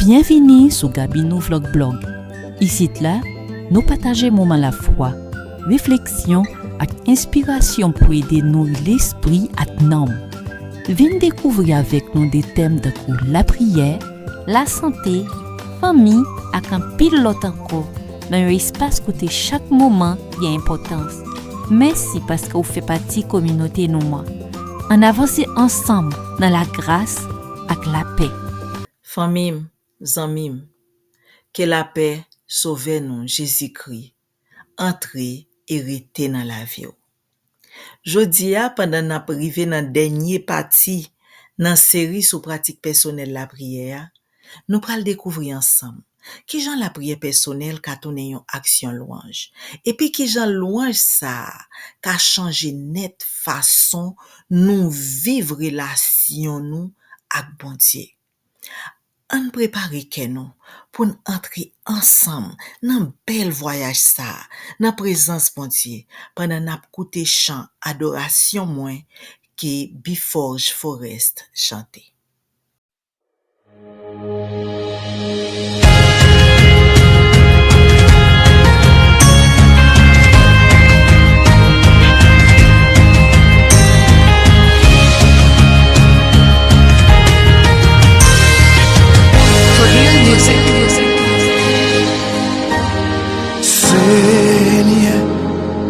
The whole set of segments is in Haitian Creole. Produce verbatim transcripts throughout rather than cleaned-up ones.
Byenvini sou Gaby Nou Vlog Blog. Isit la, nou pataje moman lafwa, refleksyon ak enspirasyon pou ede nouri lespri ak nanm. Vin dekouvri avèk nou de tèm tankou lapriyè, lasante, fanmi ak anpil lòt ankò nan yon espas kote chak moman gen enpòtans. Mèsi paske w fè pati kominote nou an. Ann avanse ansanm nan lagras ak lapè. Fanmi m, zanmi m, ke lapè Sovè nou, Jezikri, antre e rete nan lavi w. Jodi a, pandan n ap rive nan dènye pati nan seri sou pratik pèsonèl lapriyè a, nou pral dekouvri ansanm kijan lapriyè pèsonèl ka tounen yon aksyon lwanj, epi kijan lwanj sa a ka chanje nèt fason nou viv relasyon nou ak Bondye. Ann prepare kè nou pou n antre ansanm nan bèl vwayaj sa a, nan prezans Bondye, pandan n ap koute chan adorasyon mwen ke Biforge Forest chante. Senyè,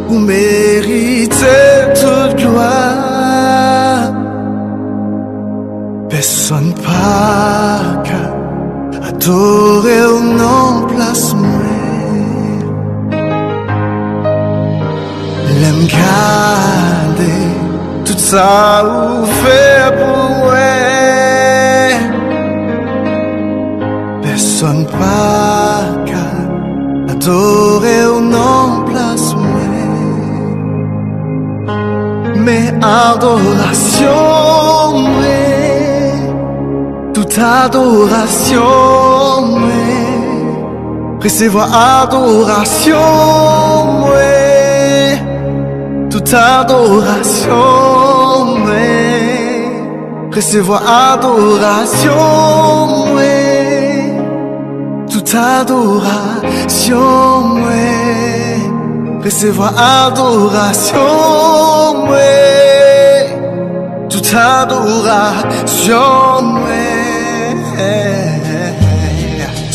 ou merite tout glwa. Pèsonn pa ka adore w nan plas mwen. Lè m gade tout sa ou fè pou mwen, pèsonn pa ka adore w nan plas mwen. Men adorasyon mwen, tout adorasyon mwen, resevwa adorasyon mwen, tout adorasyon mwen, resevwa adorasyon mwen, tout adorasyon mwen, resevwa adorasyon mwen, tout adorasyon mwen.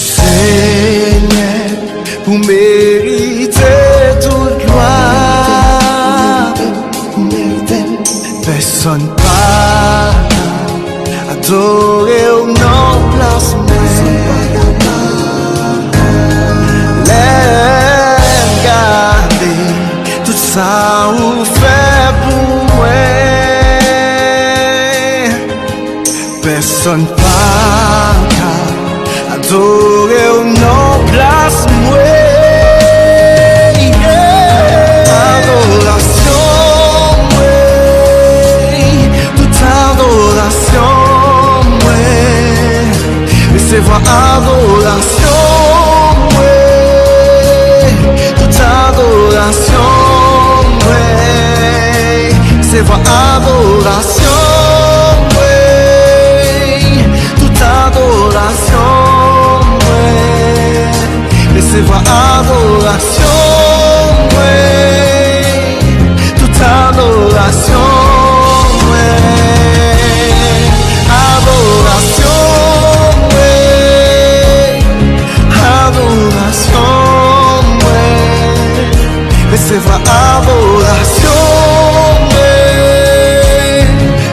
Senyè, ou merite tout glwa. Pèsonn pa ka adore w nan plas mwen. Lè m gade tout sa ou fè pou mwen, pèsonn pa ka adore w nan plas mwen. Adorasyon mwen, tout adorasyon mwen, resevwa adorasyon mwen, tout adorasyon mwen, resevwa adorasyon mwen, tout adorasyon mwen, resevwa adorasyon mwen, tout adorasyon mwen, adorasyon mwen, adorasyon mwen, resevwa adorasyon mwen,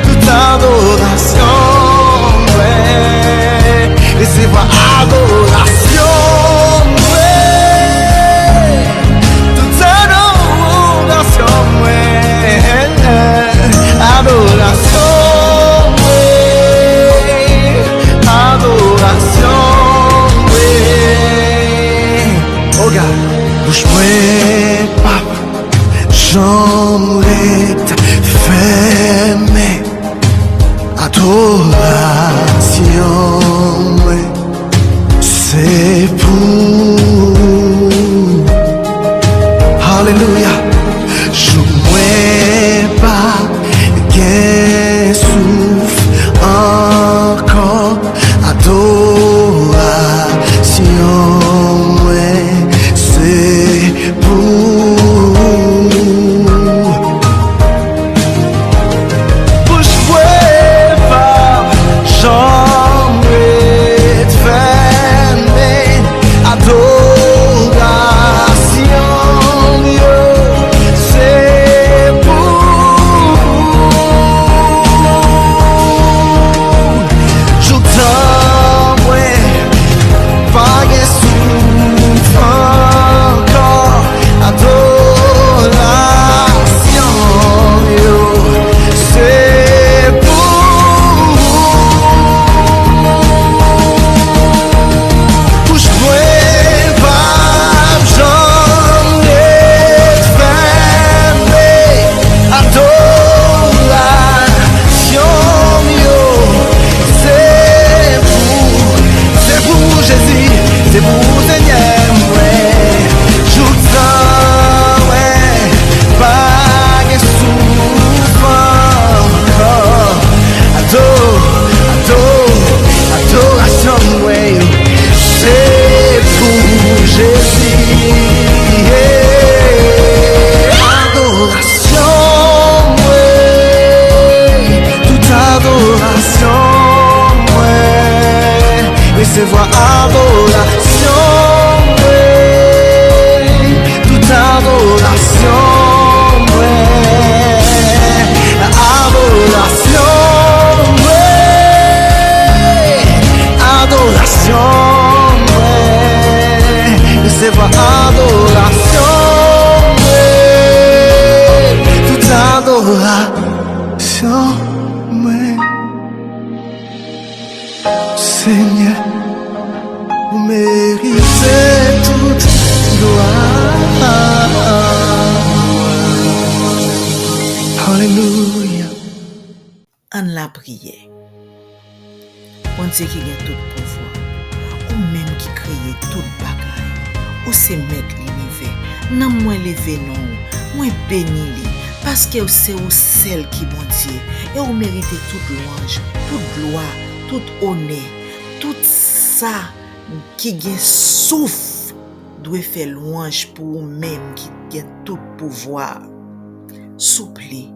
tout adorasyon mwen, resevwa adorasyon mwen, tout adorasyon mwen, adorasyon mwen, adorasyon mwen. Oh God, bouch mwen p ap janm ret fèmen. Adorasyon mwen se pou ou. Alelouya. Jou mwen pa gen souf ankò. Adorasyon Resevwa adorasyon mwen, tout adorasyon mwen. Adorasyon mwen, adorasyon mwen. Resevwa adorasyon mwen, tout adorasyon mwen. Senyè, ou merite tout glwa. Alelouya. Ann lapriyè. Bondye ki gen tout pouvwa, ou menm ki kreye tout bagay, ou se mèt linivè, nanm mwen leve non w, mwen beni li, paske se ou sèl ki Bondye, e ou merite tout lwanj, tout glwa, tout onè, tout sa ki gen souf dwe fè lwanj pou ou menm ki gen tout pouvwa. Souple,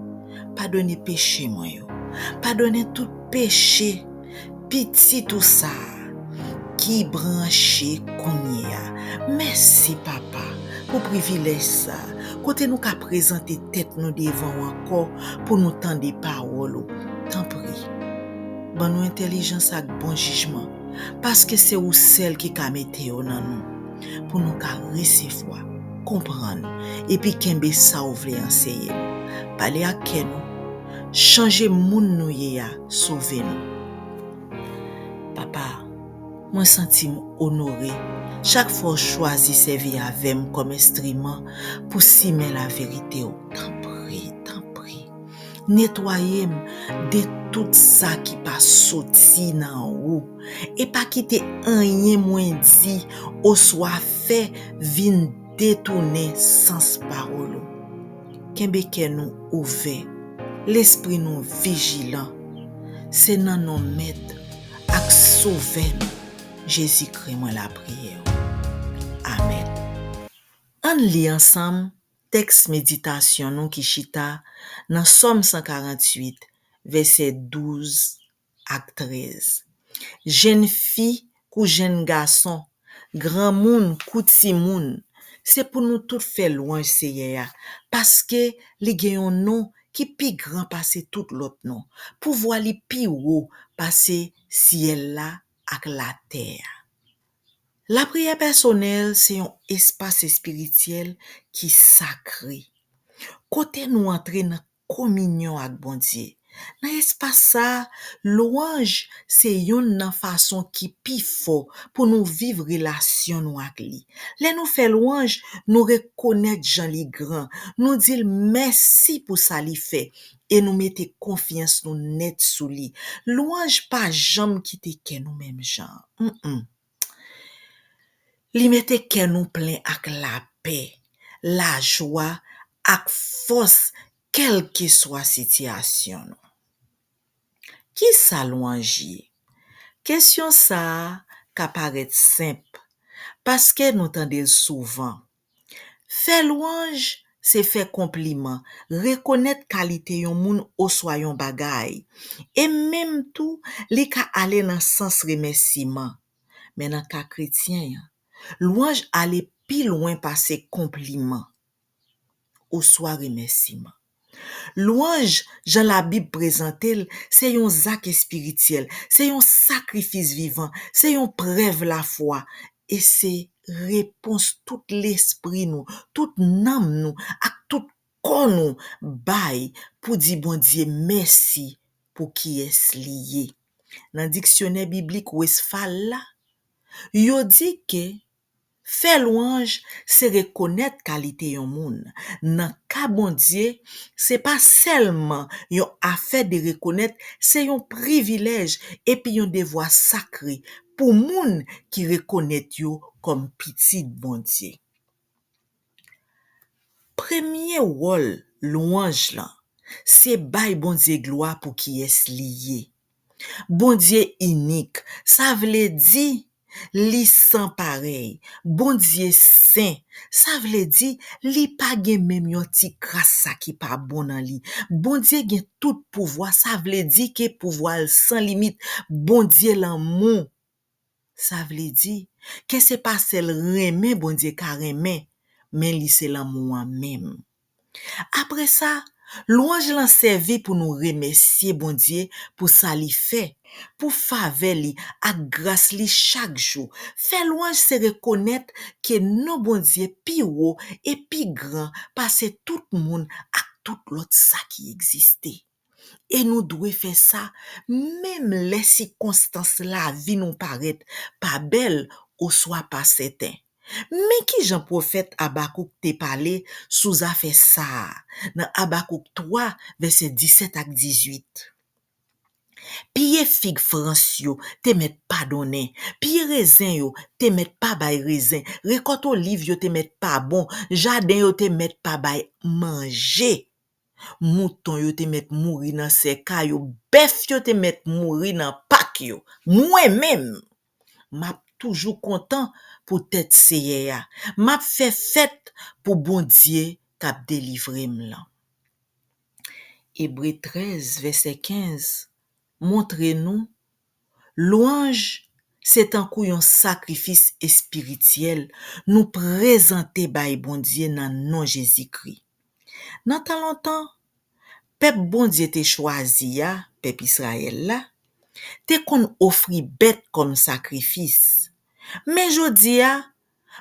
padone peche mwen yo. Padone tout peche pitit ou sa a ki branche kounye a. Mèsi, Papa, pou privilèj sa a, kote nou ka prezante tèt nou devan w ankò pou nou tande pawòl ou. Tanpri, ban nou entèlijans ak bon jijman, paske se ou sèl ki ka mete yo nan nou, pou nou ka resevwa, konprann, epi kenbe sa ou vle anseye nou. Pale ak kè nou, chanje moun nou ye a, sove nou. Papa, mwen santi m onore chak fwa w chwazi sèvi avè m kòm enstriman pou simen laverite w. Tanpri, tanpri, netwaye m de tout sa ki pa soti nan ou, e pa kite anyen mwen di oswa fè vin detounen sans pawòl ou. Kenbe kè nou ouvè, lespri nou vijilan. Se nan non Mèt ak Sovè nou, Jezikri, mwen lapriyè w. Amèn. Ann li ansanm tèks meditasyon nou ki chita nan Sòm san karanntuit, vèsè douz ak trèz. Jèn fi kou jèn gason, granmoun kou timoun, se pou nou tout fè lwanj Seyè a, paske li gen yon non ki pi gran pase tout lòt non. Pouvwa li pi wo pase syèl la ak latè a. Lapriyè pèsonèl se yon espas espirityèl ki sakre, kote nou antre nan kominyon ak Bondye. Nan espas sa a, lwanj se yonn nan fason ki pi fò pou nou viv relasyon nou ak li. Lè nou fè lwanj, nou rekonèt jan li gran, nou di l mèsi pou sa li fè, e nou mete konfyans nou nèt sou li. Lwanj pa janm kite kè nou menm jan an. Mm, mm. Li mete kè nou plen ak lapè, lajwa ak fòs, kèlkeswa sitiyasyon nou. Ki sa lwanj ye? Kesyon sa a ka parèt senp, paske nou tande l souvan. Fè lwanj se fè konpliman, rekonèt kalite yon moun oswa yon bagay, e menm tou, li ka ale nan sans remèsiman. Men nan ka kretyen an, lwanj ale pi lwen pase konpliman oswa remèsiman. Lwanj, jan Labib prezante l, se yon zak espirityèl, se yon sakrifis vivan, se yon prèv lafwa, e se repons tout lespri nou, tout nanm nou, ak tout kò nou bay pou di Bondye mèsi pou kiyès li ye. Nan diksyonè biblik Westphal la, yo di ke fè lwanj se rekonèt kalite yon moun. Nan ka Bondye, se pa sèlman yon afè de rekonèt, se yon privilèj epi yon devwa sakre pou moun ki rekonèt yo kòm pitit Bondye. Premye wòl lwanj lan, se bay Bondye glwa pou kiyès li ye. Bondye inik, sa vle di li san parèy. Bondye sen, sa vle di li pa gen menm yon ti kras sa ki pa bon nan li. Bondye gen tout pouvwa, sa vle di ke pouvwa l san limit. Bondye lanmou. Sa vle di ke se pa sèl renmen Bondye ka renmen, men li se lanmou an menm. Apre sa, lwanj lan sèvi pou nou remèsye Bondye pou sa li fè, pou favè li ak gras li chak jou. Fè lwanj se rekonèt ke non Bondye pi wo e pi gran pase tout moun ak tout lòt sa ki egziste. E nou dwe fè sa menm lè sikonstans lavi nou parèt pa bèl oswa pa sèten. Men ki jan pwofèt Abakouk te pale sou zafè sa a nan Abakouk twa, vèsè disèt ak dizuit. Pye fig frans yo te mèt pa donnen, pye rezen yo te mèt pa bay rezen, rekòt oliv yo te mèt pa bon, jaden yo te mèt pa bay manje. Mouton yo te mèt mouri nan sèka yo, bèf yo te mèt mouri nan pak yo. Mwen menm, m ap toujou kontan poutèt Seyè a. M ap fè fèt pou Bondye k ap delivre m lan. Ebre trèz, vèsè kenz, montre nou lwanj se tankou yon sakrifis espirityèl nou prezante bay Bondye nan non Jezikri. Nan tan lontan, pèp Bondye te chwazi a, pèp Izrayèl la, te konn ofri bèt kòm sakrifis. Men jodi a,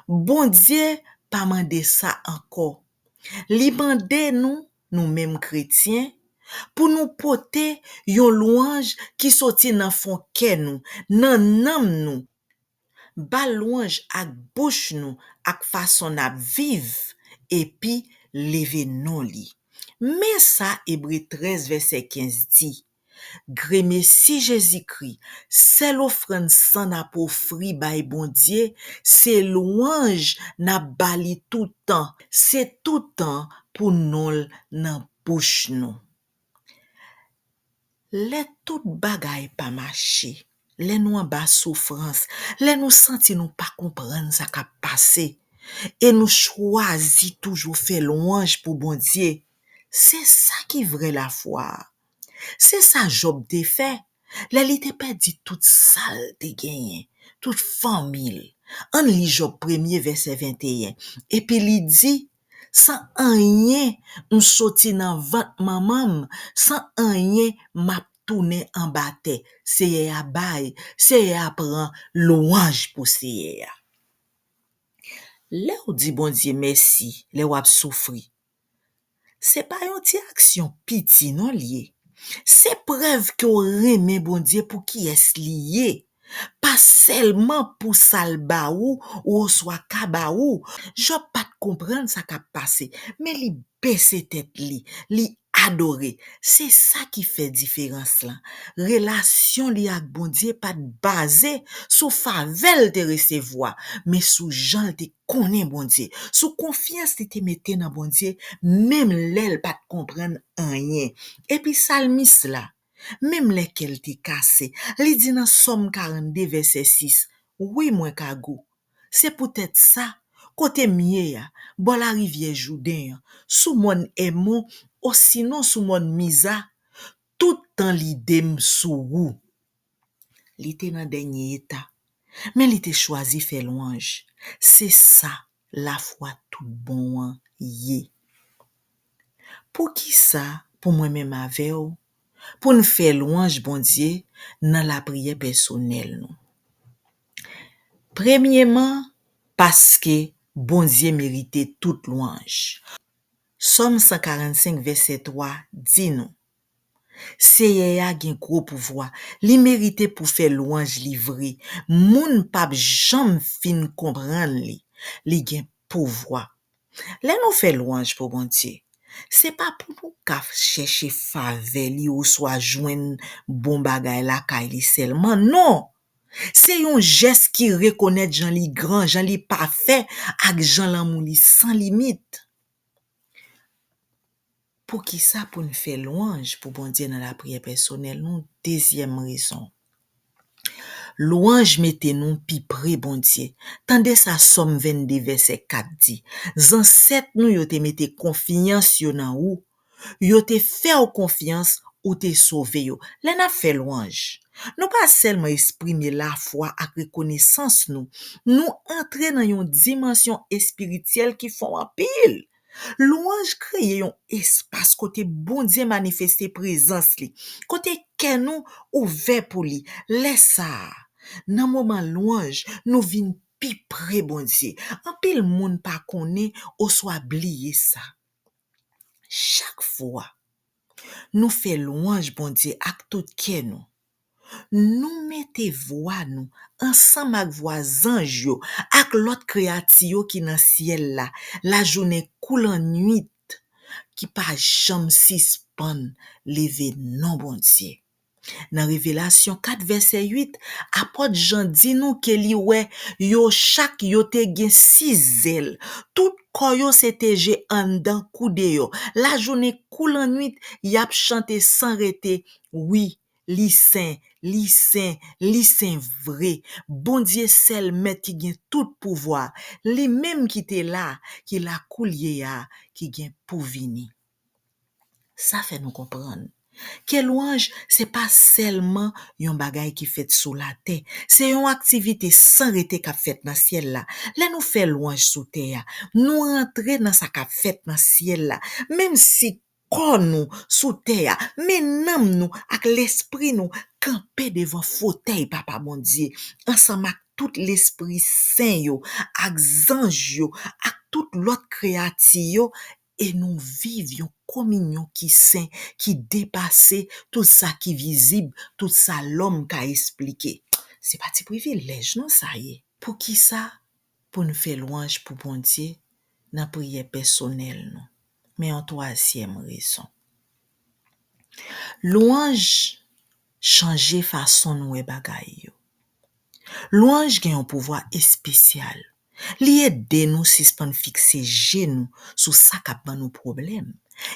Bondye pa mande sa ankò. Li mande nou, nou menm kretyen, pou nou pote yon lwanj ki soti nan fon kè nou, nan nanm nou. Ba l lwanj ak bouch nou, ak fason n ap viv, epi leve non li. Men sa Ebre trèz vèsè kenz di, Gremesi Jezikri, sèl ofrann san n ap ofri bay Bondye, se lwanj n ap ba li toutan, se toutan pou non l nan bouch nou. Lè tout bagay pa mache, lè nou anba soufrans, lè nou santi nou pa konprann sa k ap pase, e nou chwazi toujou fè lwanj pou Bondye, se sa ki vrè lafwa a. Se sa Jòb te fè lè li te pèdi tout sa l te genyen, tout fanmi l. Ann li Jòb premye vèsè venteyen. Epi li di, san anyen m soti nan vant manman m, san anyen m ap tounen anba tè. Seyè a bay, Seyè a pran, lwanj pou Seyè a. Lè w di Bondye mèsi lè w ap soufri, se pa yon ti aksyon piti non l ye. Se prèv ke w renmen Bondye pou kiyès li ye, pa sèlman pou sa l ba ou oswa ka ba ou. Jòb pa t konprann sa k ap pase, men li bese tèt li, li adore. Se sa ki fè diferans lan. Relasyon li ak Bondye pa t baze sou favè l te resevwa, men sou jan l te konnen Bondye, sou konfyans li te mete nan Bondye, menm lè l pa t konprann anyen. Epi salmis la, menm lè kè l te kase, li di nan Sòm karannde vèsè sis, wi, mwen ka gou. Se poutèt sa, kote m ye a, bò larivyè Jouden an, sou mòn Èmon, osinon sou mòn Miza, tout tan lide m sou ou. Li te nan dènye eta, men li te chwazi fè lwanj. Se sa lafwa tout bon an ye. Poukisa pou mwen menm avè w, pou n fè lwanj Bondye nan lapriyè pèsonèl nou? Premyeman, paske Bondye merite tout lwanj. Sòm san karannsenk vèsè twa di nou, Seyè a gen gwo pouvwa, li merite pou fè lwanj li vre. Moun p ap janm fin konprann li. Li gen pouvwa. Lè nou fè lwanj pou Bondye, se pa pou nou ka chèche favè li oswa jwenn bon bagay lakay li sèlman, non! Se yon jès ki rekonèt jan li gran, jan li pafè, ak jan lanmou li san limit. Poukisa pou n fè lwanj pou Bondye nan lapriyè pèsonèl nou? Dezyèm rezon. Lwanj mete nou pi pre Bondye. Tande sa Sòm vennde vèsè kat di, Zansèt nou yo te mete konfyans yo nan ou. Yo te fè w konfyans ou te sove yo. Lè n ap fè lwanj, nou pa sèlman eksprime lafwa ak rekonesans nou, nou antre nan yon dimansyon espirityèl ki fon anpil. Lwanj kreye yon espas kote Bondye manifeste prezans li, kote kè nou ouvè pou li. Lè sa a, nan moman lwanj, nou vin pi pre Bondye. Anpil moun pa konnen oswa bliye sa. Chak fwa nou fè lwanj Bondye ak tout kè nou, nou mete vwa nou ansanm ak vwa zanj yo, ak lòt kreyati yo ki nan syèl la, lajounen kou lannwit, ki pa janm sispann leve non Bondye. Nan Revelasyon kat vèsè uit, apòt Jan di nou ke li wè yo chak yo te gen sis zèl. Tout kò yo se te je anndan kou deyò. Lajounen kou lannwit, y ap chante san rete, wi, li sen, li sen, li sen vre. Bondye sèl Mèt ki gen tout pouvwa, li menm ki te la, ki la koulye a, ki gen pou vini. Sa fè nou konprann ke lwanj se pa sèlman yon bagay ki fèt sou latè, se yon aktivite san rete k ap fèt nan syèl la. Lè nou fè lwanj sou tè a, nou rantre nan sa k ap fèt nan syèl la. Menm si kò nou sou tè a, men nanm nou ak lespri nou kanpe devan fotèy Papa Bondye, ansanm ak tout lespri sen yo, ak zanj yo, ak tout lòt kreyati yo, e nou viv yon kominyon ki sen, ki depase tout sa ki vizib, tout sa lòm ka esplike. Se pa ti privilèj non sa ye. Poukisa pou n fè lwanj pou Bondye nan priyè pèsonèl nou? Men yon twazyèm rezon. Lwanj chanje fason nou wè bagay yo. Lwanj gen yon pouvwa espesyal. Li ede nou sispann fikse je nou sou sa k ap ban nou pwoblèm,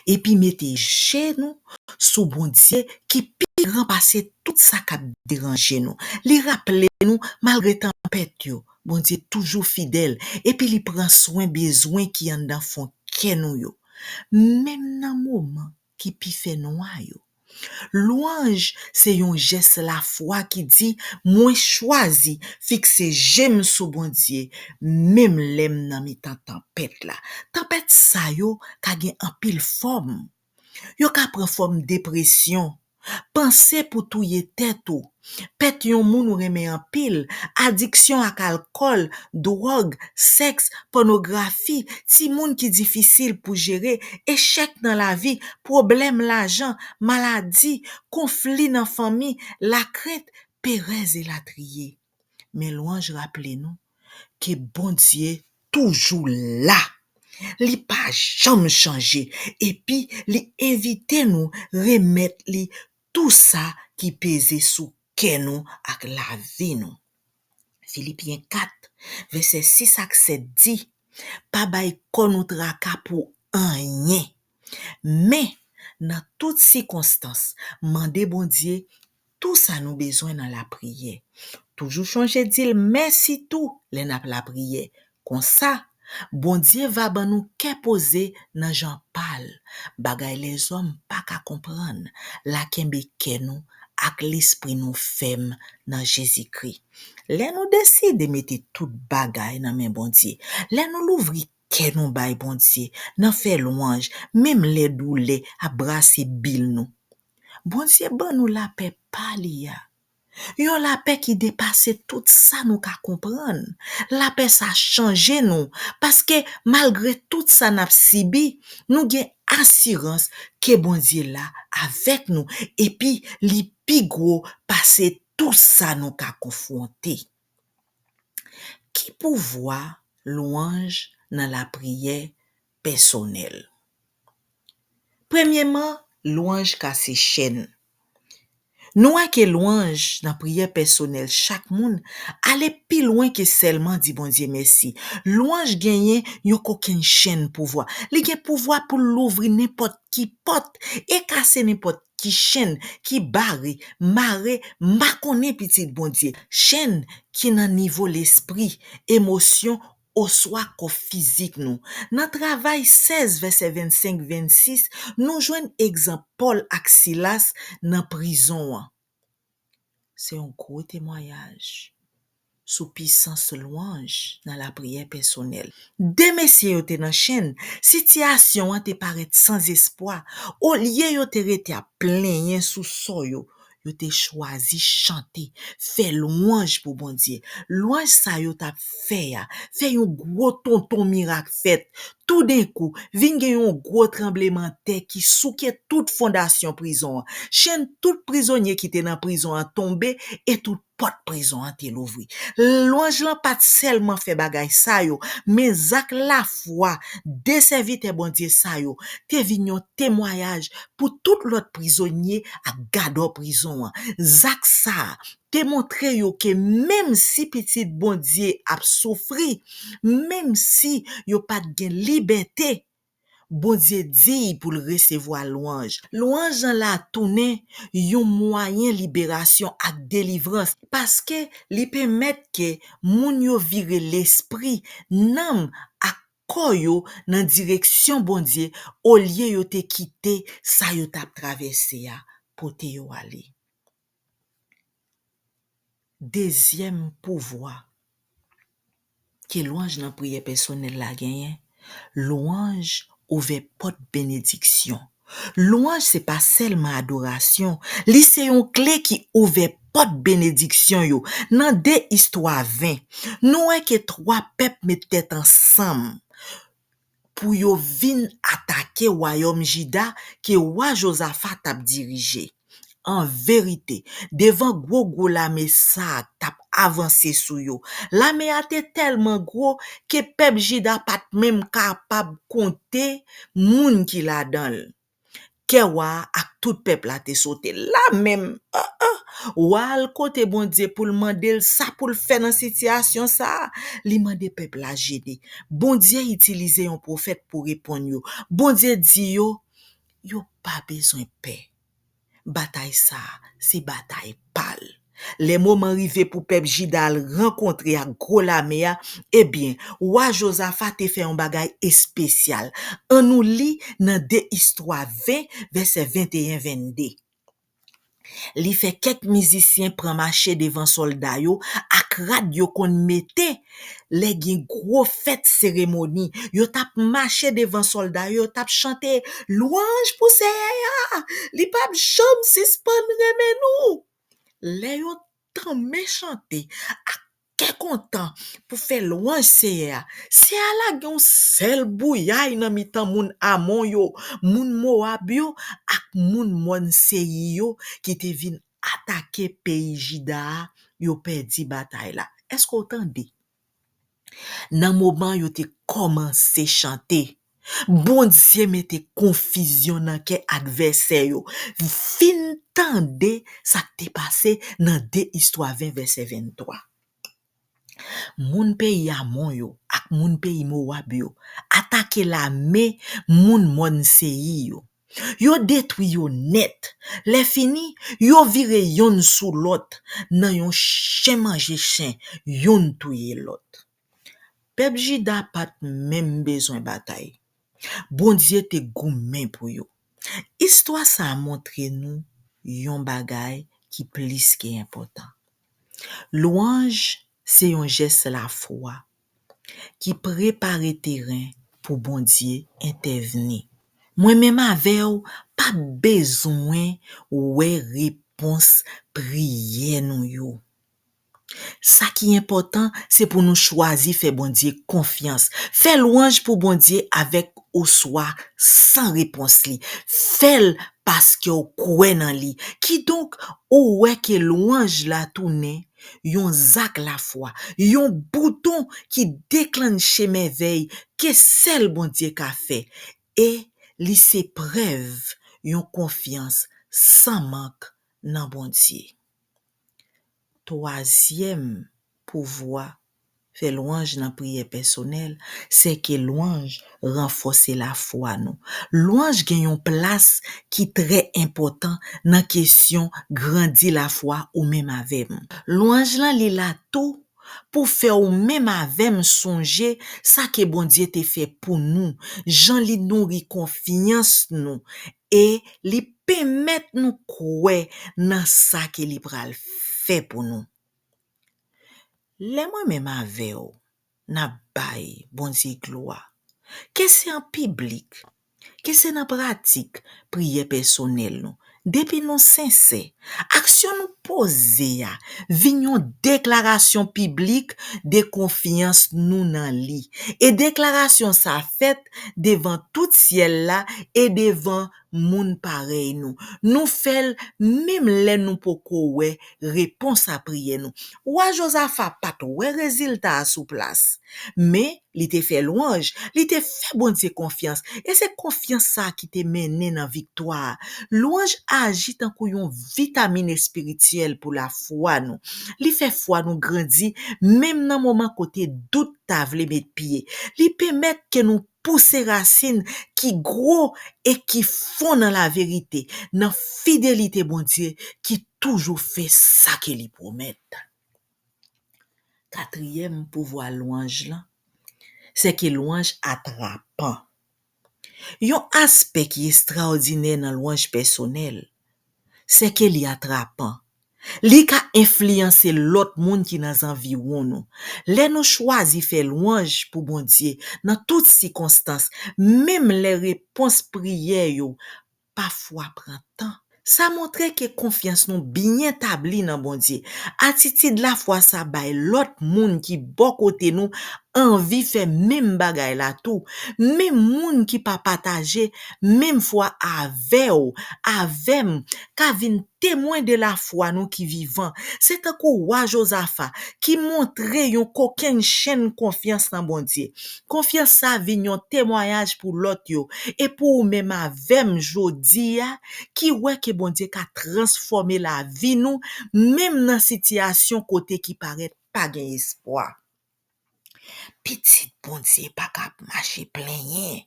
epi mete je nou sou Bondye ki pi gran pase tout sa k ap deranje nou. Li raple nou, malgre tanpèt yo, Bondye toujou fidèl, epi li pran swen bezwen ki anndan fon kè nou yo, menm nan moman ki pi fè nwa yo. Lwanj se yon jès lafwa ki di, mwen chwazi fikse je m sou Bondye, menm lè m nan mitan tanpèt la. Tanpèt sa yo ka gen anpil fòm. Yo ka pran fòm depresyon, panse pou touye tèt ou, pèt yon moun ou renmen anpil, adiksyon ak alkòl, dwòg, sèks, pònografi, timoun ki difisil pou jere, echèk nan lavi, pwoblèm lajan, maladi, konfli nan fanmi, lakrent, perèz elatriye. Men lwanj raple nou ke Bondye toujou la. Li pa janm chanje, epi li envite nou remèt li tou sa ki peze sou kè nou ak lavi nou. Filipyen kat, vèsè sis ak sèt di, pa bay kò nou traka pou anyen. Men, nan tout sikonstans, mande Bondye tou sa nou bezwen nan lapriyè. Toujou chonje di l mèsi tou lè n ap lapriyè. Konsa, Bondye va ban nou kè poze nan jan pa l, bagay lèzòm pa ka konprann. La kenbe kè nou ak lespri nou fèm nan Jezikri. Lè nou deside mete tout bagay nan men Bondye, lè nou louvri kè nou bay Bondye, nan fè lwanj, menm lè doulè ap brase bil nou, Bondye ban nou lapè pa li a. Yon lapè ki depase tout sa nou ka konprann. Lapè sa chanje nou, paske malgre tout sa n ap sibi, nou gen asirans ke Bondye la avèk nou, epi li pi gwo pase tout sa nou ka konfwonte. Ki pouvwa lwanj nan lapriyè pèsonèl? Premyèman, lwanj kase chèn. Nou wè ke lwanj nan priyè pèsonèl chak moun ale pi lwen ke sèlman di Bondye mèsi. Lwanj genyen yon kokenn chèn pouvwa. Li gen pouvwa pou l louvri nenpòt ki pòt e kase nenpòt ki chèn ki bare, mare, makonnen pitit Bondye. Chèn ki nan nivo lespri, emosyon, oswa kò fizik nou. Nan Travay sèz, vèsè vennsenk, vennsis, nou jwenn egzanp Pòl ak Silas nan prizon an. Se yon gwo temwayaj sou pisans lwanj nan lapriyè pèsonèl. De mesye yo te nan chenn, sitiyasyon an te parèt sanzespwa. Olye yo te rete ap plenyen sou sò yo, yo te chwazi chante, fè lwanj pou Bondye. Lwanj sa yo t ap fè a, fè yon gwo tonton mirak fèt. Toudenkou, vin gen yon gwo tranblemanntè ki souke tout fondasyon prizon an. Chenn tout prizonye ki te nan prizon an tonbe e tout pòt prizon an te louvri. Lwanj lan pa t sèlman fè bagay sa yo, men zak lafwa de sèvitè Bondye sa yo te vin yon temwayaj pou tout lòt prizonye ak gadò prizon an. Zak sa a te montre yo ke menm si pitit Bondye ap soufri, menm si yo pa t gen libète, Bondye diy pou l resevwa lwanj. Lwanj lan la tounen yon mwayen liberasyon ak delivrans, paske li pèmèt ke moun yo vire lespri, nanm ak kò yo nan direksyon Bondye, olye yo te kite sa yo t ap travèse a pote yo ale. Dezyèm pouvwa ke lwanj nan priyè pèsonèl la genyen, lwanj ouvè pòt benediksyon. Lwanj se pa sèlman adorasyon, li se yon kle ki ouvè pòt benediksyon yo. Nan de Istwa ven, nou wè ke twa pèp met tèt ansanm pou yo vin atake wayòm Jida ke wa Jozafa t ap dirije. An verite, devan gwo gwo lame sa a k t ap avanse sou yo, lame a te tèlman gwo ke pèp Jida pa t menm kapab konte moun ki ladan l. Kè wa a ak tout pèp la te sote. La menm, ah, ah, wa al kote Bondye pou l mande l sa pou l fè nan sitiyasyon sa a. Li mande pèp la jene. Bondye itilize yon pwofèt pou reponn yo. Bondye di yo, yo pa bezwen pè. Batay sa a, se batay pa l. Lè moman rive pou pèp Jida al rankontre ak gwo lame a, ebyen, wa Jozafa te fè yon bagay espesyal. Ann nou li nan de Istwa ven, vèsè venteyen vennde. Li fè kèk mizisyen pran mache devan sòlda yo ak rad yo konn mete lè gen gwo fèt seremoni. Yo t ap mache devan sòlda yo, yo t ap chante, "Lwanj pou Seyè a! Li p ap janm sispann renmen nou!" Lè yo tanmen chante ak kè kontan pou fè lwanj Seyè a, Seyè a lage yon sèl bouyay nan mitan moun Amon yo, moun Mowab yo ak moun mòn Seyi yo ki te vin atake peyi Jida a, yo pèdi batay la. Èske w tande? Nan moman yo te kòmanse chante, Bondye mete konfizyon nan kè advèsè yo. Vin tande sa k te pase nan de Istwa ven, vèsè venntwa. Moun peyi Amon yo ak moun peyi Mowab yo atake lame moun mòn Seyi yo. Yo detwi yo nèt. Lèfini, yo vire youn sou lòt nan yon chen manje chen, youn touye lòt. Pèp Jida pa t menm bezwen batay. Bondye te goumen pou yo. Istwa sa a montre nou yon bagay ki plis ke enpòtan. Lwanj se yon jès lafwa ki prepare teren pou Bondye entèvni. Mwen menm avè w pa bezwen wè repons priyè nou yo. Sa ki enpòtan, se pou nou chwazi fè Bondye konfyans. Fè lwanj pou Bondye avèk oswa san repons li. Fè l paske w kwè nan li. Kidonk, ou wè ke lwanj la tounen yon zak lafwa, yon bouton ki deklanche mèvèy ke sèl Bondye ka fè. E li se prèv yon konfyans san mank nan Bondye. Twazyèm pouvwa fè lwanj nan priyè pèsonèl, se ke lwanj ranfòse lafwa nou. Lwanj gen yon plas ki trè enpòtan nan kesyon grandi lafwa ou menm avè m. Lwanj lan li la tou pou fè ou menm avè m sonje sa ke Bondye te fè pou nou, jan li nouri konfyans nou, e li pèmèt nou kwè nan sa ke li pral fè pou nou. Lè mwen menm avè w, n ap bay Bondye glwa, ke se an piblik, ke se nan pratik priyè pèsonèl nou, depi nou sensè, aksyon nou poze a vin yon deklarasyon piblik de konfyans nou nan li. E deklarasyon sa a fèt devan tout syèl la e devan moun parèy nou. Nou fè l menm lè nou poko wè repons a priyè nou. Wa Jozafa pa t wè rezilta a sou plas, men li te fè lwanj, li te fè Bondye konfyans, e se konfyans sa a ki te mennen nan viktwa a. Lwanj aji tankou yon vitamin espirityèl pou lafwa nou. Li fè fwa nou grandi, menm nan moman kote dout ta vle met pye. Li pèmèt ke nou pouse rasin ki gwo e ki fon nan laverite, nan fidelite Bondye ki toujou fè sa ke li pwomèt. Katriyèm pouvwa lwanj lan, se ke lwanj atrapan. Yon aspè ki estrawòdinè nan lwanj pèsonèl, se ke li atrapan. Li ka enfliyanse lòt moun ki nan zanviwon nou. Lè nou chwazi fè lwanj pou Bondye nan tout sikonstans, menm lè repons priyè yo pafwa pran tan, sa montre ke konfyans nou byen tabli nan Bondye. Atitid lafwa sa bay lòt moun ki bò kote nou anvi fè menm bagay la tou. Menm moun ki pa pataje menm fwa avè w, avè m, ka vin temwen de lafwa nou ki vivan. Se tankou wa Jozafa ki montre yon kokennchenn konfyans nan Bondye. Konfyans sa vin yon temwayaj pou lòt yo e pou ou menm avè m jodi a, ki wè ke Bondye ka transfòme lavi nou, menm nan sitiyasyon kote ki parèt pa gen espwa. Pitit Bondye pa ka ap mache plenyen,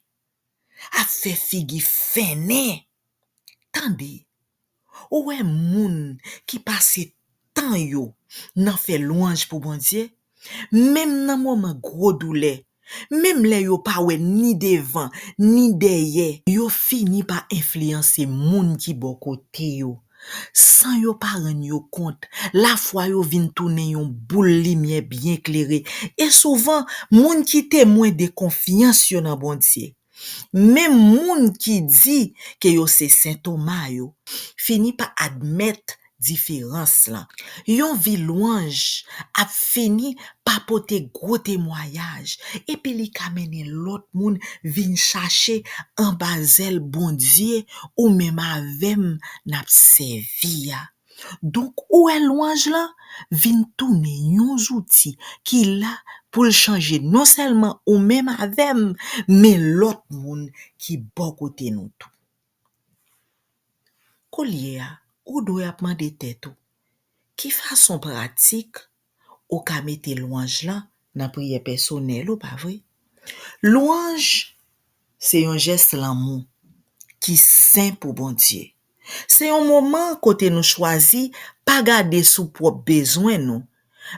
ap fè figi fennen. Tande, ou wè moun ki pase tan yo nan fè lwanj pou Bondye, menm nan moman gwo doulè, menm lè yo pa wè ni devan, ni dèyè, yo fini pa enfliyanse moun ki bò kote yo. San yo pa rann yo kont, lafwa yo vin tounen yon boul limyè byen klere. E souvan, moun ki temwen de konfyans yo nan Bondye, menm moun ki di ke yo se Sen Toma yo, fini pa admèt diferans lan. Yon vi lwanj ap fini pa pote gwo temwayaj, epi li ka mennen lòt moun vin chache anba zèl Bondye ou menm avè m n ap sèvi a. Donk, ou wè lwanj lan vin tounen yon zouti ki la pou l chanje non sèlman ou menm avè m, men lòt moun ki bò kote nou tou. Koulye a, ou dwe ap mande tèt ou, ki fason pratik ou ka mete lwanj lan nan priyè pèsonèl ou, pa vre? Lwanj se yon jès lanmou ki sen pou Bondye. Se yon moman kote nou chwazi pa gade sou pwòp bezwen nou,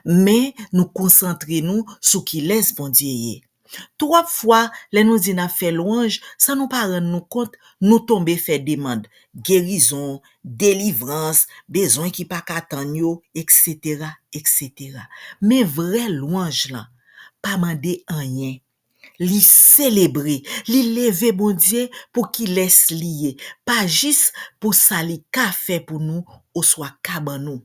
men nou konsantre nou sou kilès Bondye ye. Twòp fwa, lè nou di n ap fè lwanj, san nou pa rann nou kont, nou tonbe fè demann gerizon, delivrans, bezwen ki pa ka tann yo, etsetera, etsetera. Men vrè lwanj lan pa mande anyen. Li selebre, li leve Bondye pou kilès li ye, pa jis pou sa li ka fè pou nou oswa ka ban nou.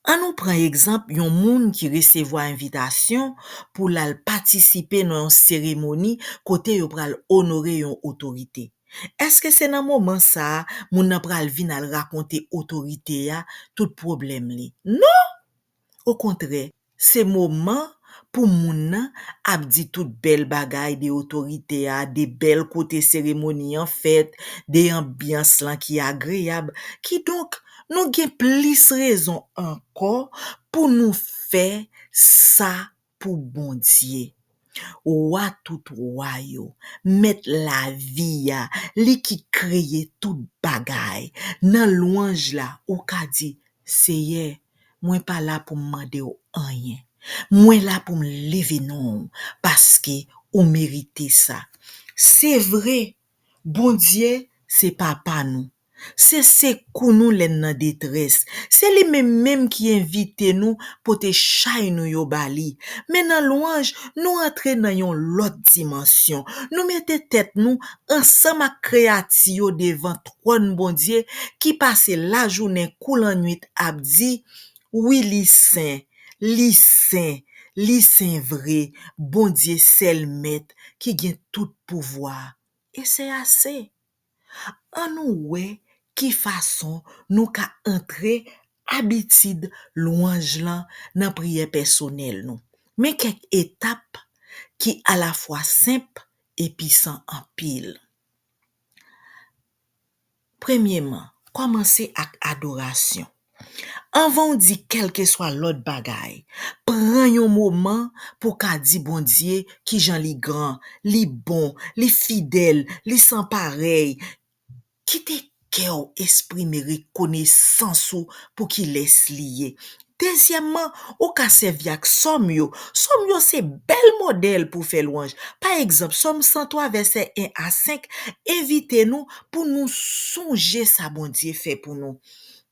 Ann nou pran egzanp yon moun ki resevwa envitasyon pou l al patisipe nan yon seremoni kote yo pral onore yon otorite. Èske se nan moman sa a moun nan pral vin al rakonte otorite a tout pwoblèm li? Non! Okontrè, se moman pou moun nan ap di tout bèl bagay de otorite a, de bèl kote seremoni an fèt, de anbyans lan ki agreyab. Kidonk, nou gen plis rezon ankò pou nou fè sa pou Bondye. Wa tout wa yo, Mèt lavi a, li ki kreye tout bagay. Nan lwanj la, ou ka di, Seyè, Mwen pa la pou m mande w anyen. Mwen la pou m leve non w, paske ou merite sa. Se vre, Bondye se Papa nou. Se sekou nou lè n nan detrès. Se li menm menm ki envite nou pote chay nou yo ba li. Men nan lwanj, nou antre nan yon lòt dimansyon. Nou mete tèt nou ansanm ak kreyati yo devan twòn Bondye ki pase lajounen kou lannuit ap di, wi, li sen, li sen, li sen vre, Bondye sèl Mèt ki gen tout pouvwa. E se ase. Ann nou wè ki fason nou ka antre abitid lwanj lan nan priyè pèsonèl nou. Men kèk etap ki alafwa senp e pisan anpil. Premyeman, kòmanse ak adorasyon. Anvan w di kèlkeswa lòt bagay, pran yon moman pou w ka di Bondye kijan li gran, li bon, li fidèl, li san parèy. Kite kè w eksprime rekonesans ou pou kilès li ye. Dezyèmman, ou ka sèvi ak sòm yo. Sòm yo se bèl modèl pou fè lwanj. Pa egzanp, Sòm san twa, vèsè en a senk, envite nou pou nou sonje sa Bondye fè pou nou.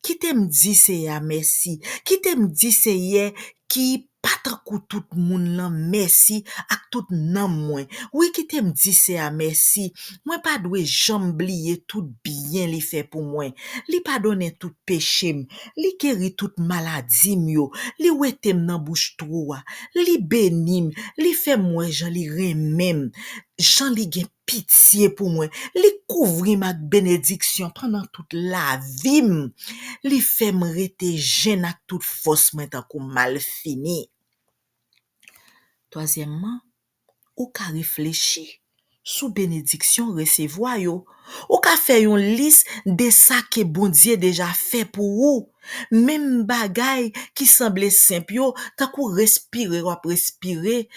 Kite m di Seyè a mèsi. Kite m di Seyè ki pa tankou tout moun lan mèsi ak tout nanm mwen. Wi, kite m di Seyè a mèsi. Mwen pa dwe janm bliye tout byen li fè pou mwen. Li padonnen tout peche m. Li geri tout maladi m yo. Li wete m nan bouch twou a. Li beni m. Li fè m wè jan li renmen m. Jan li gen pitye pou mwen. Li kouvri m ak benediksyon pandan tout lavi m. Li fè m rete jenn ak tout fòs mwen tankou malfini. Twazyèmman, ou ka reflechi sou benediksyon w resevwa yo. Ou ka fè yon lis de sa ke Bondye deja fè pou ou. Menm bagay ki sanble senp yo, tankou respire w ap respire,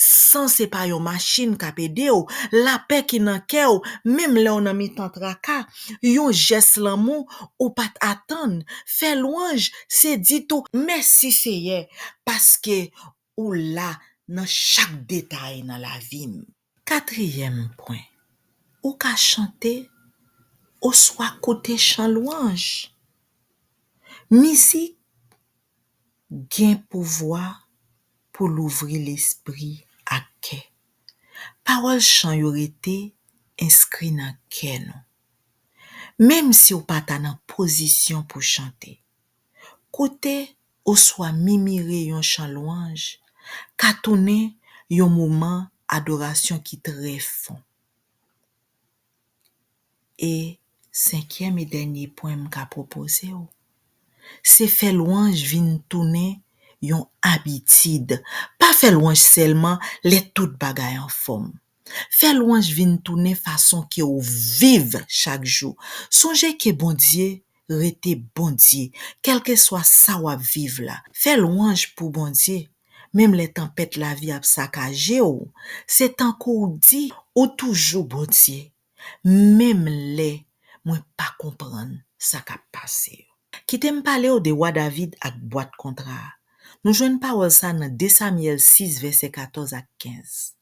san se pa yon machin k ap ede w, lapè ki nan kè w, menm lè w nan mitan traka, yon jès lanmou ou pa t atann. Fè lwanj, se di tou, mèsi Seyè, paske ou la nan chak detay nan lavi m. Katriyèm pwen, ou ka chante oswa koute chan lwanj. Mizik gen pouvwa pou louvri lespri ak kè. Pawòl chan yo rete enskri nan kè nou. Menm si w pa ta nan pozisyon pou chante, koute oswa mimire yon chan lwanj ka tounen yon moman adorasyon ki trè fon. E senkyèm e dènye pwen m ka pwopoze w, se fè lwanj vin tounen yon abitid. Pa fè lwanj sèlman lè tout bagay anfòm. Fè lwanj vin tounen fason ke w viv chak jou. Sonje ke Bondye rete Bondye, kèlkeswa sa w ap viv la. Fè lwanj pou Bondye, menm lè tanpèt lavi ap sakaje w. Se tankou w di, ou toujou Bondye, menm lè mwen pa konprann sa k ap pase yo. Kite m pale w de wa David ak bwat kontra a. Nou jwenn pawòl sa nan de Samyèl sis, vèsè katòz ak kenz.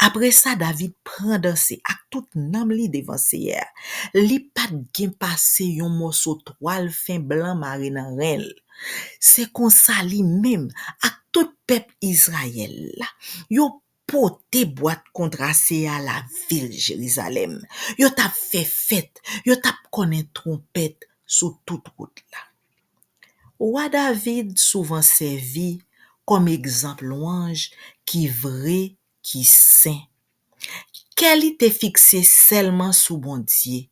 Apre sa, David pran danse ak tout nanm li devan Seyè a. Li pa t gen pase yon mòso twal fen blan mare nan ren l. Se konsa li menm ak tout pèp Izrayèl la, yo pote bwat kontra Seyè a lavil Jerizalèm. Yo t ap fè fèt, yo t ap konnen twonpèt sou tout wout la. Wa David souvan sèvi kòm egzanp lwanj ki vre, ki sen. Kè li te fikse sèlman sou Bondye.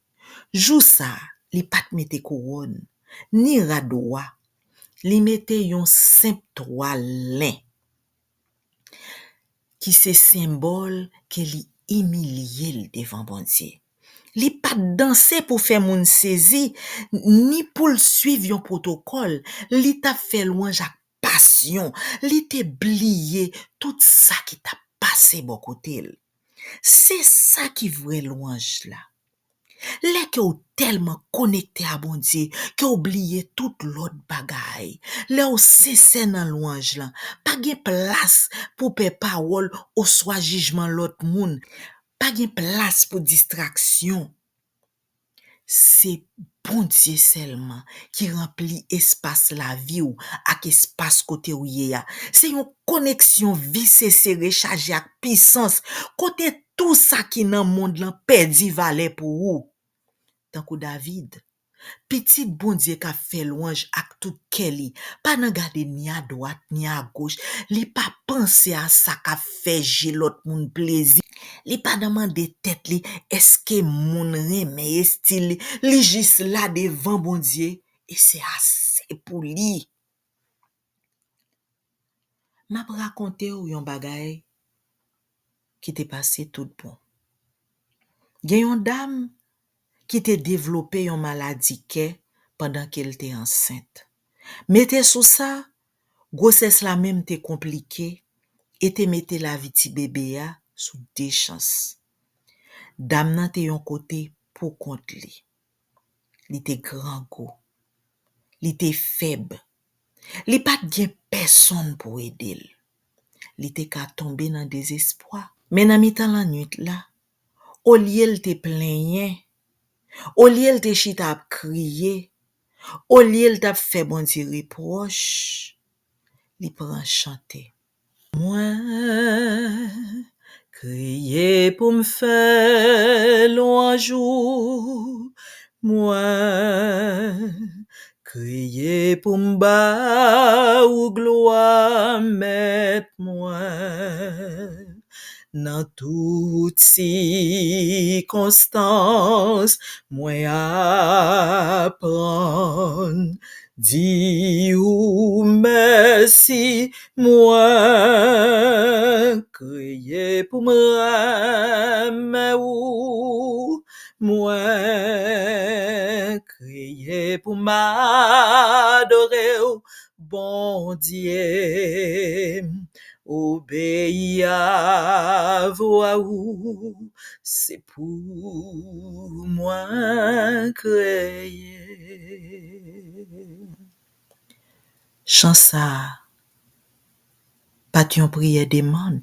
Jou sa a, li pa t mete kouwòn, ni rad wa. Li mete yon senp twal len, ki se senbòl ke li imilye l devan Bondye. Li pa t danse pou fè moun sezi, ni pou l swiv yon pwotokòl. Li t ap fè lwanj ak pasyon. Li te bliye tout sa ki t ap pase bò kote l. Se sa ki vrè lwanj la. Lè ke w tèlman konekte a Bondye ke w bliye tout lòt bagay, lè w sensè nan lwanj lan, pa gen plas pou pè pawòl oswa jijman lòt moun. Pa gen plas pou distraksyon. Se Bondye sèlman ki ranpli espas lavi w ak espas kote w ye a. Se yon koneksyon vise sere chaje ak pisans, kote tou sa ki nan mond lan pèdi valè pou ou. Tankou David, pitit Bondye k ap fè lwanj ak tout kè li, pa nan gade ni adwat ni agoch, li pa panse a sa k ap fè je lòt moun plezi, li pa nan mande tèt li èske moun renmen estil li, li jis la devan Bondye e se ase pou li. M ap rakonte w yon bagay ki te pase tout bon. Gen yon dam ki te devlope yon maladi kè pandan ke l te ansent. Mete sou sa, gwosès la menm te konplike e te mete lavi ti bebe a sou de chans. Dam nan te yon kote pou kont li. Li te grangou. Li te fèb. Li pa t gen pèsonn pou ede l. Li te ka tonbe nan dezespwa. Men nan mitan lannwit la, olye l te plenyen, olye l te chita ap kriye, olye l t ap fè Bondye repwòch, li pran chante. Mwen kriye pou m fè lwanj ou. Mwen kriye pou m ba ou glwa, Mèt mwen. Nan tout sikonstans, mwen aprann di ou mèsi. Mwen kriye pou m renmen ou. Mwen kriye pou m adore w, Bondye. Obeyi a vwa ou, se pou mwen kreye. Chan sa a pa t yon priyè demann.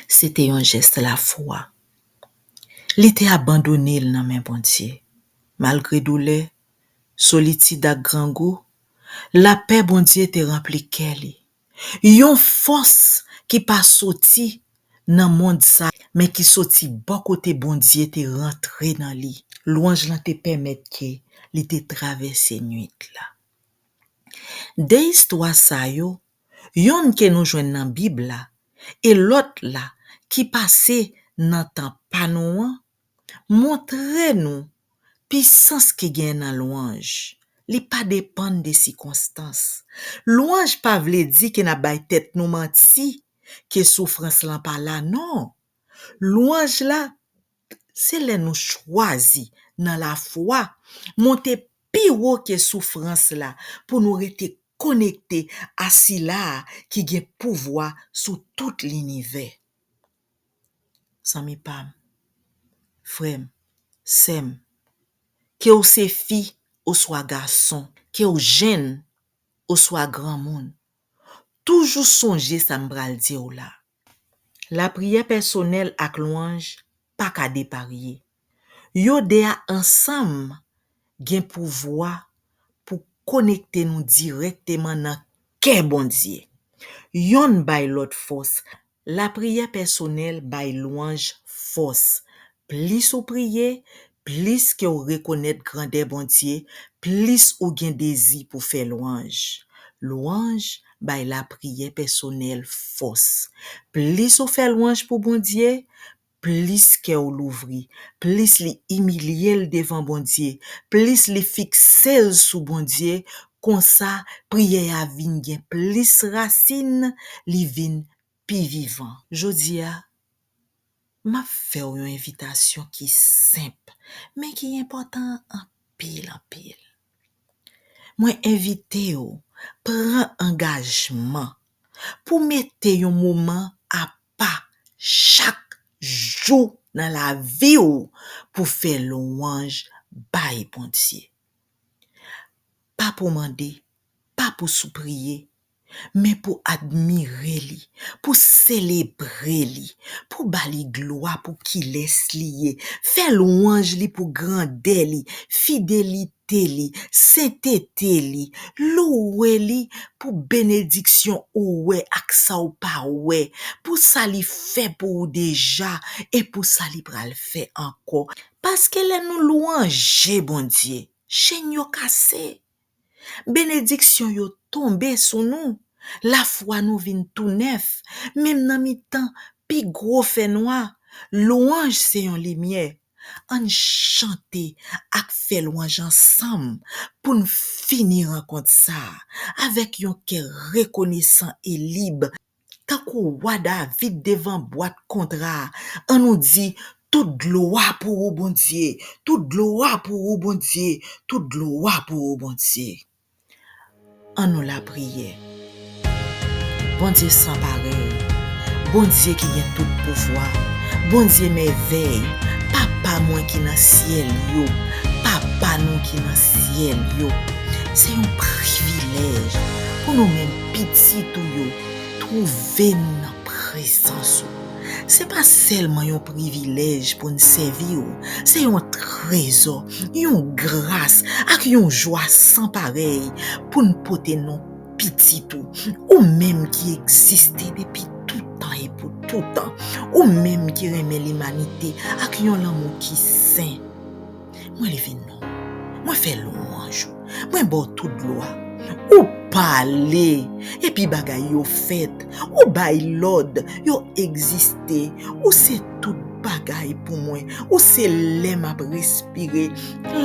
Se te yon jès lafwa. Li te abandone l nan men Bondye. Malgre doulè, solitid ak grangou, lapè Bondye te ranpli kè li. Yon fòs ki pa soti nan mond sa, men ki soti bò kote Bondye te rantre nan li. Lwanj lan te pèmèt ke li te travèse nwit la. De istwa sa yo, yonn ke nou jwenn nan Bib la, e lòt la ki pase nan tan pa nou an, montre nou pisans ki gen nan lwanj. Li pa depann de sikonstans. Lwanj pa vle di ke n ap bay tèt nou manti, ke soufrans lan pa la, non. Lwanj la, se lè nou chwazi, nan lafwa, monte pi wo ke soufrans la pou nou rete konekte a Sila a ki gen pouvwa sou tout linivè. Zanmi pa m, frè m, sè m, ke w se fi oswa gason, ke w jenn oswa granmoun, toujou sonje sa m pral di w la. Lapriyè pèsonèl ak lwanj pa ka deparye. Yo de a ansanm gen pouvwa pou konekte nou dirèkteman nan kè Bondye. Yonn bay lòt fòs. Lapriyè pèsonèl bay lwanj fòs. Plis ou priye, plis ke w rekonèt grandè Bondye, plis ou gen dezi pou fè lwanj. Lwanj bay lapriyè pèsonèl fòs. Plis ou fè lwanj pou Bondye, plis kè w louvri, plis li imilye l devan Bondye, plis li fikse l sou Bondye, konsa priyè a vin gen plis rasin, li vin pi vivan. Jodi a, m ap fè w yon envitasyon ki senp, men ki enpòtan anpil, anpil. Mwen envite w pran angajman pou mete yon moman apa chak jou nan lavi w pou fè lwanj bay Bondye. Pa pou mande, pa pou sipliye, men pou admire li, pou selebre li, pou ba li glwa pou kilès li ye, fè lwanj li pou grandè li, fidelite li, sentete li, louwe li pou benediksyon ou wè ak sa w pa wè, pou sa li fè pou ou deja e pou sa li pral fè ankò. Paske lè nou lwanje Bondye, chenn yo kase. Benediksyon yo tonbe sou nou. Lafwa nou vin tou nèf, menm nan mitan pi gwo fènwa. Lwanj se yon limyè. Ann chante ak fè lwanj ansanm pou n fini rankont sa a avèk yon kè rekonesan e lib. Tankou wa David devan bwat kontra a, ann nou di, tout glwa pou ou, Bondye, tout glwa pou ou, Bondye, tout glwa pou ou, Bondye. Ann nou lapriyè. Bondye san parèy, Bondye ki gen tout pouvwa, Bondye mèvèy, Papa mwen ki nan syèl yo, Papa nou ki nan syèl yo. Se yon privilèj pou nou menm pitit ou yo twouve nou nan prezans ou. Se pa sèlman yon privilèj pou n sèvi w, se yon trezò, yon gras ak yon jwa san parèy pou n pote non pitit ou, ou menm ki egziste depi toutan e pou toutan, ou menm ki renmen limanite ak yon lanmou ki sen. Mwen leve non w, mwen fè lwanj ou, mwen ba w tout glwa. Ou pale, epi bagay yo fèt. Ou bay lòd, yo egziste. Ou se tout bagay pou mwen. Ou se lè m ap respire,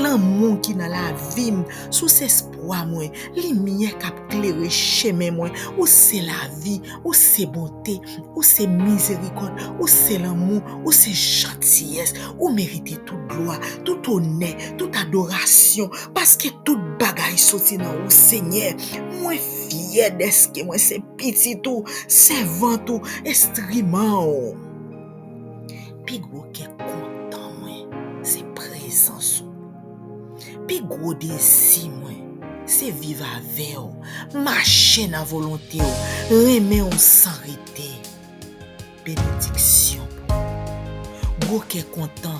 lanmou ki nan lavi m, sous espwa mwen, limyè k ap klere chemen mwen. Ou se lavi, ou se bonte, ou se mizerikòd, ou se lanmou, ou se jantiyès. Ou merite tout glwa, tout onè, tout adorasyon, paske tout bagay soti nan ou, Senyè. Mwen fyè dèske mwen se pitit ou, sèvant ou, enstriman ou. Pi gwo kè kontan mwen, se prezans ou. Pi gwo dezi mwen, se viv avè w, mache nan volonte w, renmen w san rete. Benediksyon pou ou. Gwo kè kontan,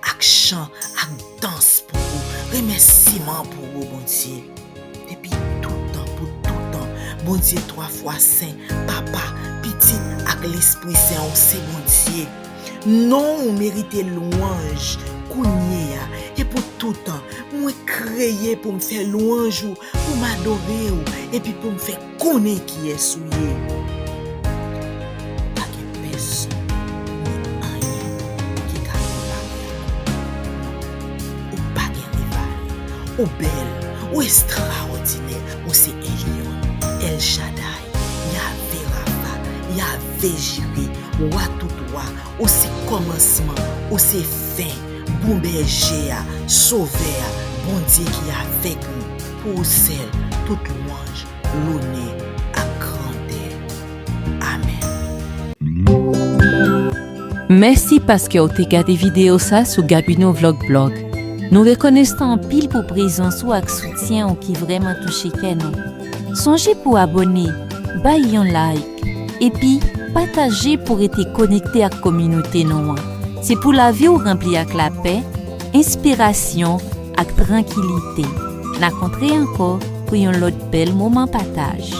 ak chan, ak dans pou ou, remèsiman pou ou, Bondye. Depi toutan pou toutan, Bondye twa fwa sen, Papa, Pitit ak Lespri Sen, ou se Bondye. Non w merite lwanj kounye a e pou toutan. Mwen kreye pou m fè lwanj ou, pou m adore w, epi pou m fè konnen kiyès ou ye. Pa gen pèsonn ni anyen ki ka konpare ak ou. Ou pa gen rival. Ou bèl, ou estrawòdinè, ou se Elyon, El Shaddai, Yahvé Rapha, Yahvé Jiré, Wa tout wa, ou se kòmansman, ou se fen, Bon Bèje a, Sovè a, Bondye ki avèk nou. Pou ou sèl, tout lwanj, lonè ak grandè. Amèn. Mèsi paske w te gade videyo sa sou Gabino Vlog Blog. Nou rekonesan anpil pou prezans ou ak soutyen w ki vrèman touche kè nou. Sonje pou abòne, bay yon like, epi pataje pou rete konekte ak kominote nou an. Se pou lavi w ranpli ak lapè, enspirasyon ak trankilite. N a kontre ankò pou yon lòt bèl moman pataj.